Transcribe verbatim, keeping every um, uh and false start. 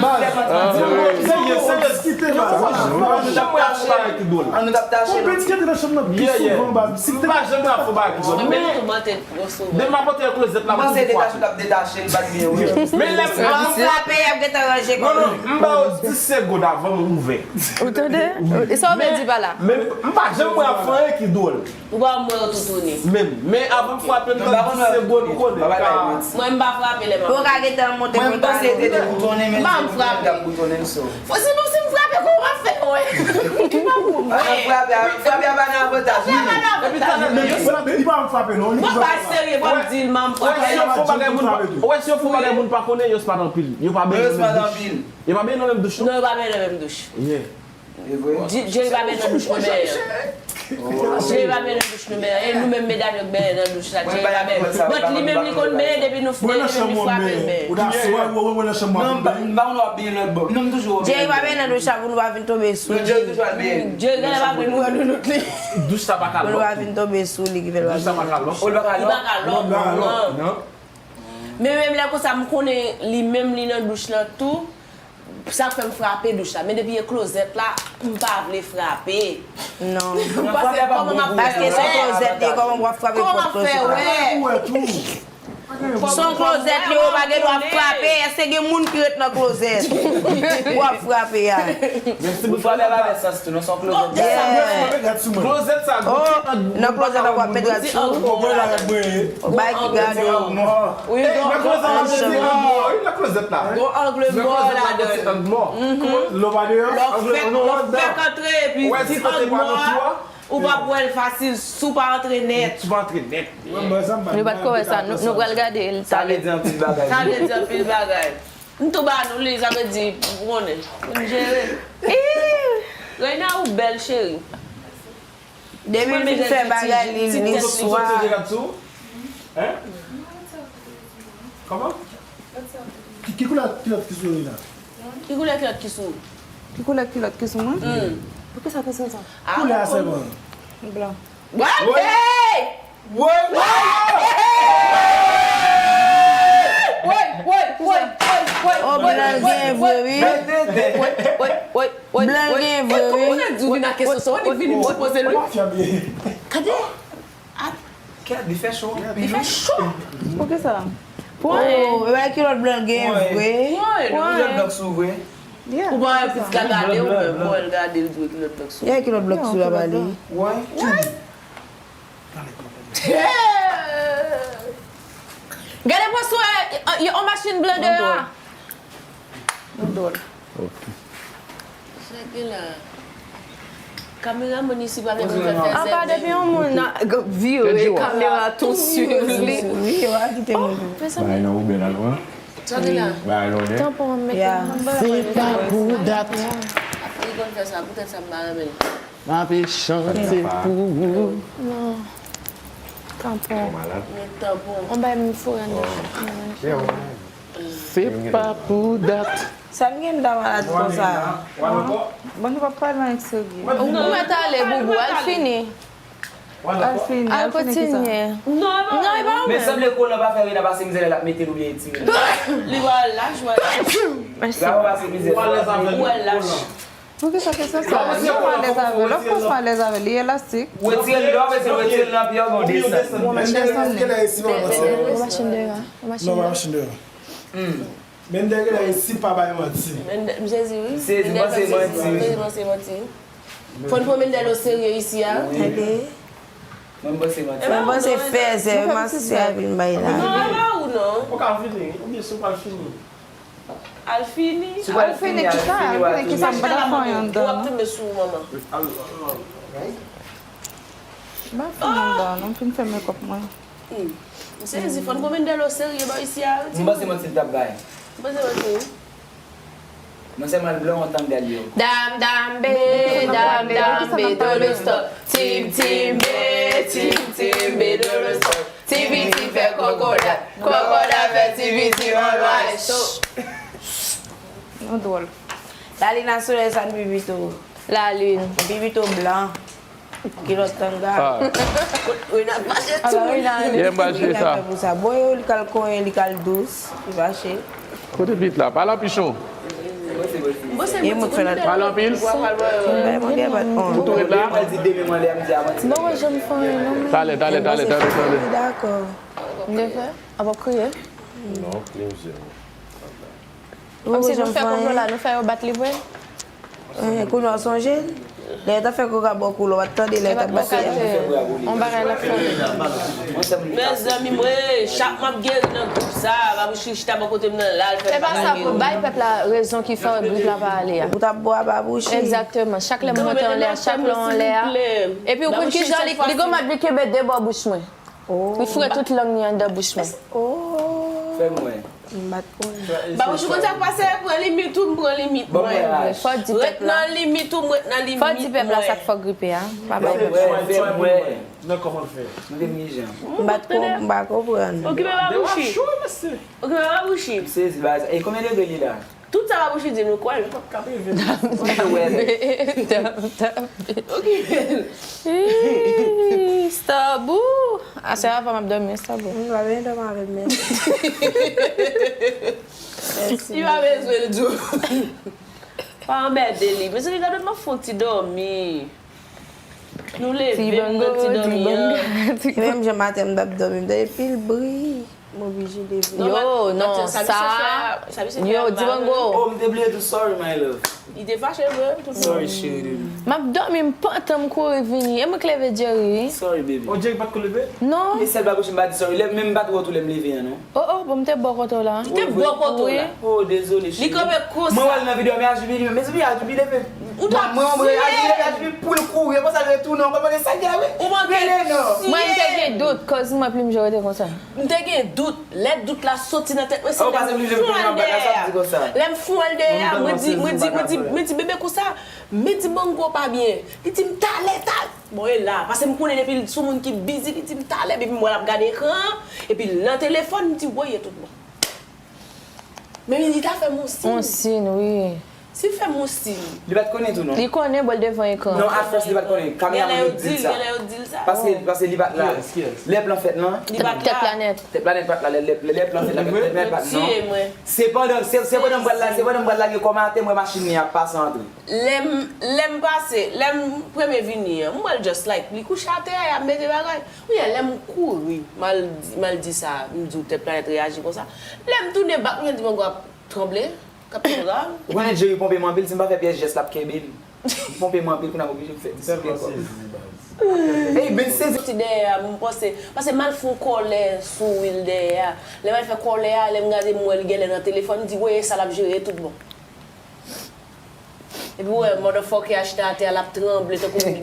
Serye, serye. Mwen pa janm wè yon bagay ki dwòl. Ann nou t ap tache. Yon peti ki antre nan chanm nan pi souvan, baz. Si te pa janm wè yon bagay ki dwòl. Men depi m ap antre nan klozèt la, m ap toujou frape. L ap detache, l pa t byen, wi. Men lè m frape, y ap gentan ranje kò yo. Non, non, m ba yo dis segonn avan m ouvè. Ou tande? E sa w vle di pa la? Men m pa janm wè ap fè anyen ki dwòl. Ou pa wè m wè yo toutouni. Menm. Men avan m frape m nan dis segonn, ou konnen. Mwen, m pa frape lè m ap. Ou ka gentan monte. Mwen, m panse te toutouni, men m pa frape. Fò si m, si m frape, kòman m ap fè wè? Ki pa pou mwen. Frape a, frape a pa nan avantaj li. Frape a pa nan avantaj li. Li pa frape, non. Mwen pa serye, pou m di l, m ap frape. Ou wè si yo fè bagay moun pa konnen, yo spat anpil. Yo pa benyen nan menm douch. Yo pa benyen nan menm douch, non. Non, yo pa benyen nan menm douch. Yeah. Jerry pa benyen nan douch nou benyen. Jerry pa benyen nan douch nou benyen. E nou menm medam yo k benyen nan douch la, Jerry pa benyen. But li menm li konn benyen depi nou fini, li menm li frape l benyen. Ou ta swa ou wè nan chanm mwen. Non, m pa, m pa konn w ap benyen lòt bò. Non, m toujou wè w benyen. Jerry pa benyen nan douch la pou nou pa vin tonbe sou li. Non, Jerry toujou al benyen. Jerry genlè pa vle nou wè nou lòt li. Douch sa pa ka lòk. Pou nou pa vin tonbe sou li ki fè l pa benyen. Douch sa pa ka lòk. Li pa ka lòk. Li pa ka lòk, non. Men menm lè konsa, m konnen li menm li nan douch lan tou. Sa k fè m frape douch la. Men depi e klozèt la, m pa vle frape. Non. Paske se klozèt li ye, kòman w ap frape pòt klozèt la? Se yon klozèt li ye, ou pa gen dwa frape. Èske gen moun ki ret nan klozèt pou w ap frape a? Ou frape avè sans tou, non, se yon klozèt. Klozèt sa. Oh, nan klozèt la, w ap met rad sou. Ou bay ki gade. Wi, nan klozèt la, nan klozèt la. Gon angle mò ladan. Lè w pa deyò, lè w fèk antre epi ti angle mò a, ou p ap wè l fasil si w pa antre nèt. Si w pa antre nèt. Nou pa t ko wè sa, nou, nou pral gade l talè. Sa vle di anpil bagay. Sa vle di anpil bagay. M tou ba nou li, sa vle di, ou konnen, pou n jere. Reina, ou bèl, cheri. Depi l fin fè bagay li, li swa. Hein? Kòman? Ki, ki koulè kilòt ki sou Reina? Ki koulè kilòt ki sou ou? Ki koulè kilòt ki sou mwen? Poukisa kesyon sa? Koulè a sèlman. Blan. What? Hey! Woy! Woy! Woy! Woy! Woy! Woy! Woy! Oh, blan gen vre, wi. Woy! Woy! Woy! Woy! Blan gen vre, wi. Kòman nèg di w vin ak kesyon sa? Ou annik vini m poze l, wi. Gade. Kèt, li fè cho. Li fè cho. Poukisa? Pwen. Oh, e pa kilòt blan gen vre. Pwen. Kilòt blan sou vre. Ou pa wè pitit la gade ou menm, ou wè l gade l di w kilòt blan sou. Yeah, kilòt blan sou la ba li. Woy. Gade pwoswè, yon machin blan deyò a. Nou dwòl. Ok. Sa ki la? Kameramann isi pa menm fè fè. Apa depi yon moun nan vire kamera tou swiv li. Wi, yo pa kite moun. Bay nan oubyen nan lwen. Sa ki la? Bay lonè. Tanpon mete. Se pa pou dat. Li konn fè sa, poutèt sa m pa renmen l. M ape chante pou ou. Non. Tanpon. Ou malad? Tanpon. On bay m foure anndan. Se pa pou dat. Sa m gen m ta malad konsa? Bon, nou p ap pale anyen k serye. Ou mèt ale, Boubou, al fini. Al fini, al fini kisa? Non, e pa ou menm. Men sanble kolan pa fè Reina pase mizè lè l ap mete l oubyen etire l. Li wè lach, wè lach. Bravo pase mizè. Ou wè lach. Poukisa kesyon sa? Non, m alèz avè l. Of course m alèz avè l. Li elastik. Ou retire l, lè w retire l, retire l nan pye w, gen yon desann. Ou desann li. Ou machin deyò a. Ou machin deyò a. Menm dèyè la, isi pa bay manti. Mendel, m sezi wi. Sezi, panse manti. Sezi, panse manti. Fò n pran Mendel o serye isi a. Wi. Mwen panse manti. Mwen panse fèzè, m asiste avil m bay la. Non, pa ou non. Ou ka vini, oubyen si w pral fini. Al fini. Al fini kisa? Al fini kisa? M pa ta fè anyen anndan non. Ou ap tonbe sou ou manman. M pa fini anndan non, m fin fè makeup mwen. Hmm. M sezi, fò n pran Mendel o serye bò isi a, wi, timoun. M panse manti l t ap bay. M panse manti, wi. Non sèlman l blan, w ap tann gade yo. Dam, dam, be, dam, dam, be, dolo stop. Tim, tim, be, tim, tim, be, dolo stop. Ti piti fè kòkòdat, kòkòdat fè ti piti anlway. Nou dwòl. Lalin a solèy sa n pi pito. Lalin. Pi pito blan. Kilòt tanga. Ah. Reina fache tou. Reina, yeah, m fache sa. Pou sa. Bon, yo, li kal konyen, li kal dous, li fache. Kote pit la? Pa la pichon. E mwen k fè la. Pale anpil. Mwen gen bat on. Ou tou ret la? Mwen di demen mwen lè m di avanti. Bon, mwen janm fè anyen non, men. Talè, talè, talè, talè, talè. Dakò. M te fè? A p ap kriye? Non, mizè. Kòmsi nou fè konplo la, nou fè yo bat li vre? Eh, kounye a w sonje l? Lè yo t ap fè koka bò kou la, w pa t tande lè yo t ap bat li a? On bagay l ap fè. Mezanmi, mwen, chak m ap geri nan gwoup sa, Babouchi chita bò kote m nan la, l fè m pa ka geri. Se pa sa pou bay pèp la rezon ki fè gwoup la pa ale a. Ou t ap bò a Babouchi. Egzakteman. Chak lè m monte anlè a, chak lè w anlè a. Epi ou konn kijan li, li gon mad li kenbe de bò bouch mwen. Li foure tout lang li anndan bouch mwen. Fè m wè. M pa t konnen. Babouchi konn sa k pase, pran limit ou, m pran limit mwen. Fò di pèp la. Ret nan limit ou, m ret nan limit mwen. Fò di pèp la sa k fè w gripe a. Pa bay pèp la. Fè m wè. Nan kòman l fè? Nou te mijan. M pa t ko-, m pa konprann. Okipe Babouchi. Okipe Babouchi. M sezi bagay sa. E konbyen degre li la? Tout sa Babouchi di nou kwè l. Dam, dam, dam. Okipe l. Ih, Stabou. Aswè a, fò m ap dòmi, Stabou. M pa vin dòmi avè m, mèsi. Li pa bezwen l di w. Pa anmède li. Mezanmi, gade m ap fè yon ti dòmi. Nou leve, m nan ti dòmi an. Menm jan maten m t ap dòmi, m tande pil bri. M oblije leve. Yo, non, sa, yo, Dibango. Oh, m te bliye tou, sorry, my love. Li te fache vre, tout moun. Sorry, cheri. M ap dòmi, m pantan, m kouri vini. E mwen k leve Jerry, wi. Sorry, baby. Oh, Jerry pa t ko leve? Non. E sèl bagay m pa di sorry. Lè, menm m pa t wè w tou lè m leve an, non. Oh, oh, bon, m te bò kote w la. Li te bò kote w la. Oh, dezole, cheri. Li kanpe konsa. Mwen wè l nan videyo, men Ajubi li menm. Mezanmi, Ajubi leve. Ou t ap tiye. Mwen wè Ajubi leve, Ajubi pou l kouri. Konsa l retounen, ou konprann sa k gen la, wi? Ou manke tiye. Mwen, m te gen dout, cause mwen plim jan rete konsa. M te gen dout. Lè dout la soti nan tèt mwen, se lè m fon al dèyè a. Lè m fon al dèyè a, mwen di, mwen di, mwen di, mwen di, bebe konsa, men Dibango pa byen. Li di m talè, talè. Bon, e la, paske m konnen depi l sou moun ki bizi, li di m talè, epi m wè l ap gade ekran an, epi l nan telefòn, m di, woye tout bon. Men li ta fè m yon siy. Yon siy, wi. Si l fè m yon siy. Li pa t konnen tou, non? Li konnen, bò l devan ekran. Non, at first, li pa t konnen. Kameraman yo t di l sa. Genlè yo t di l sa. Paske, paske li pa t la. Kiyès, kiyès? Lè plan fèt lan. Li pa t la. Tèt Planèt. Tèt Planèt pa t la. Lè, lè, lè plan fèt la, Tèt Planèt pa t, non. Tiye mwen. Sepandan, se, sepandan m pral la, sepandan m pral lage kòmantè, m wè machin li ap pase antre. Lè m, lè m pase, lè m premye vini an, m wè l just like, li kouche atè a, y ap mete bagay. Kounye a, lè m kouri, m al di, m al di sa, m di w Tèt Planèt reyaji konsa. Lè m tounen bak, kounye a Dibango ap tranble, k ap fè grav. Ou konnen Jerry ponpe m anpil, si m pa fè pyès jès, l ap kenbe m. Li ponpe m anpil, kounye a m oblije m fè ti siy kòb. Ey, ben sezi. Soti dèyè a, m panse, paske m al fè yon kòlè sou Will dèyè a. Lè m al fè kòlè a, lè m gade m wè l genlè nan telefòn, m di, woye sa l ap jere tout bon. Epi w wè motherfucker a chita atè a, l ap tranble tankou moun ki